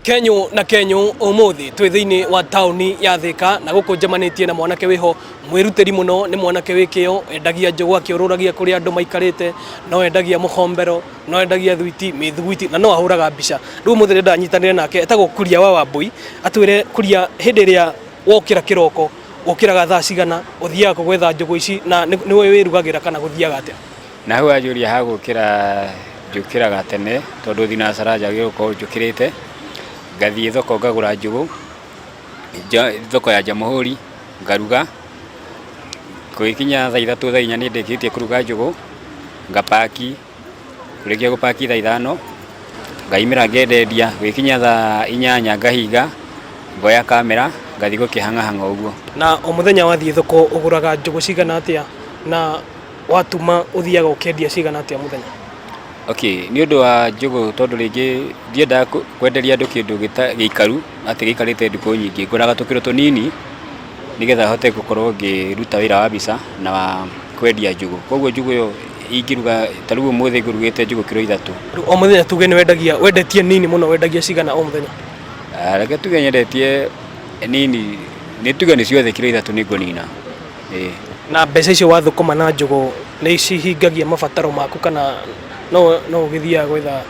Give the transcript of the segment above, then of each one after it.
Kenyũ na kenyũ ũmũthĩ twĩ thĩinĩ wa taũni ya Thĩka na gũkũ njemanĩtie na mwanake wĩho mwĩrutĩri mũno. Nĩ mwanake wĩ kĩo, endagia njũgũ akĩũrũragia kũrĩa andũ maikarĩte, no endagia mũkombero, no endagia thwiti, mĩthugwiti na no ahũraga mbica. Rĩu ũmũthĩ nĩndanyitanĩre nake, etagwo Kuria wa Wambũi. Atwĩre Kuria, hĩndĩ ĩrĩa wokĩra kĩroko ũkĩraga thaa cigana, ũthiaga kũ gwetha njũgũ ici na nĩwe wĩrugagĩra kana gũthiaga atĩa? Na hau anjũria ha gũkĩra, njũkĩraga tene tondũ thinacara njagĩrĩirwo gũkorwo njũkĩrĩte, ngathiĩ thoko ngagũra njũgũ, thoko ya Jamhuri, ngaruga, gũgĩkinya thaa 3 thaa 4 nĩ ndĩkĩtie kũruga njũgũ, ngapaki, kũrĩkia gũpaki thaa 5, ngaimĩra ngendendia, gũgĩkinya thaa 8 ngahinga, ngoya kamera, ngathiĩ gũkĩhang'ahang'a ũguo. Na o mũthenya wathiĩ thoko ũgũraga njũgũ cigana atĩa na watuma ũthiaga ũkĩendia cigana atĩa mũthenya? Okay, nĩ ũndũ wa njũgũ tondũ rĩngĩ ndiendaga kwenderia andũ kĩndũ gĩikaru atĩ gĩikarĩte ndukũ nyingĩ, ngũraga tũkĩro tũnini nĩgetha hote gũkorwo ngĩruta wĩra wa mbica na wa kwendia njũgũ. Koguo njũgũ ĩyo ingĩruga, ta rĩu ũmũthĩ ngũrugĩte njũgũ kiro 3. Rĩu o mũthenya tuge nĩ wendagia, wendetie nini mũno wendagia cigana o mũthenya? Reke tuge nyendetie nini, nĩ tuge nĩ ciothe kiro 3 nĩ ngũnina. Ĩĩ. Na mbeca icio wathũkũma na njũgũ nĩ cihingagia mabataro maku kana no ũgĩthiaga gwetha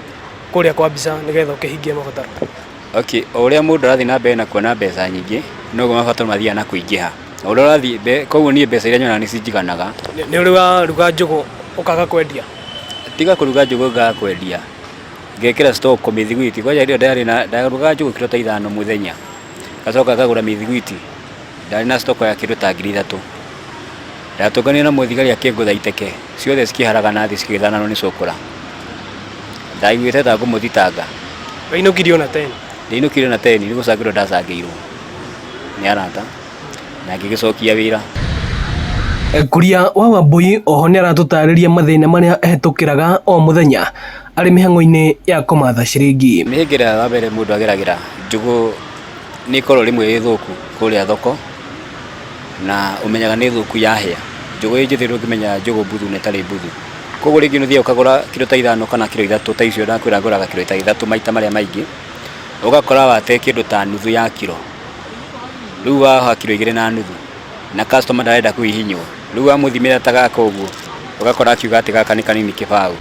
kũrĩa kwa mbica nĩgetha ũkĩhingie mabataro? Okay, o ũrĩa mũndũ arathiĩ na mbere na kuona mbeca nyingĩ, noguo mabataro mathiaga na kũingĩha. O ũrĩa ũrathiĩ, koguo niĩ mbeca iria nyonaga nĩ cinjiganaga. Nĩ ũrĩ waruga njũgũ ũkaga kwendia? Tiga kũruga njũgũ ngaga kwendia, ngekĩra stock mĩthiguiti, kwanja hĩndĩ ĩyo ndarĩ na, ndarugaga njũgũ kiro ta 5 mũthenya, ngacoka ngagũra mĩthiguiti, ndarĩ na stock ya kĩndũ ta 3,000. Ndatũnganire na mũthigari akĩngũtha iteke, ciothe cikĩharagana thĩ cikĩgĩthananwo nĩ cũkũra. Ndaiguĩte ta ngũmũthitanga. Wainũkirio na teni? Ndainũkirio na teni, nĩ gũcangĩrwo ndacangĩirwo nĩ arata na ngĩgĩcokia wĩra. Kuria wa Wambui oho nĩ aratũtarĩria mathĩna marĩa ehĩtũkĩraga o mũthenya arĩ mĩhang'o-inĩ ya kũmatha ciringi. Mĩhĩnga ĩrĩa wa mbere mũndũ ageragĩra, njũgũ nĩ ĩkoragwo rĩmwe ĩ thũku kũrĩa thoko, na ũmenyaga nĩ thũku yahĩa. Njũgũ ĩ njĩthĩ ndũngĩmenya njũgũ mbuthu na ĩtarĩ mbuthu. Koguo rĩngĩ nĩ ũthiaga ũkagũra kiro ta 5 kana kiro 3 ta icio ndakwĩra ngũraga kiro ta 3 maita marĩa maingĩ, ũgakora wate kĩndũ ta nuthu ya kiro. Rĩu waha kiro 2.5 na customer ndarenda kũhihinywo. Rĩu wamũthimĩra ta gaka ũguo, ũgakora akiuga atĩ gaka nĩ kanini kĩbaũ.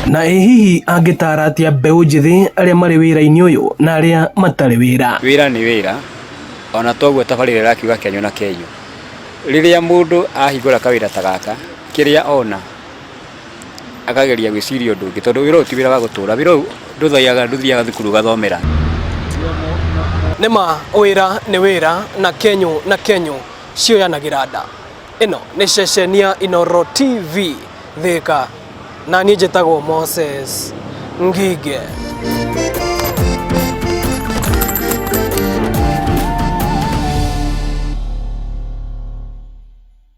Na ĩ hihi angĩtaara atĩa mbeũ njĩthĩ arĩa marĩ wĩra-inĩ ũyũ na arĩa matarĩ wĩra? Wĩra nĩ wĩra, ona toguo tabarĩra ĩrakiuga kenyũ na kenyũ. Rĩrĩa mũndũ ahingũra kawĩra ta gaka, kĩrĩa ona akageria gwĩciria ũndũ ũngĩ, tondũ wĩra ũyũ ti wĩra wa gũtũra, wĩra ũyũ ndũthiaga ndũthiaga thukuru ũgathomera. Nĩma wĩra nĩ wĩra na kenyũ na kenyũ cioyanagĩra nda. Ĩno nĩ ceceni ya Inooro TV Thĩka na niĩ njĩtagwo Moses Ngige.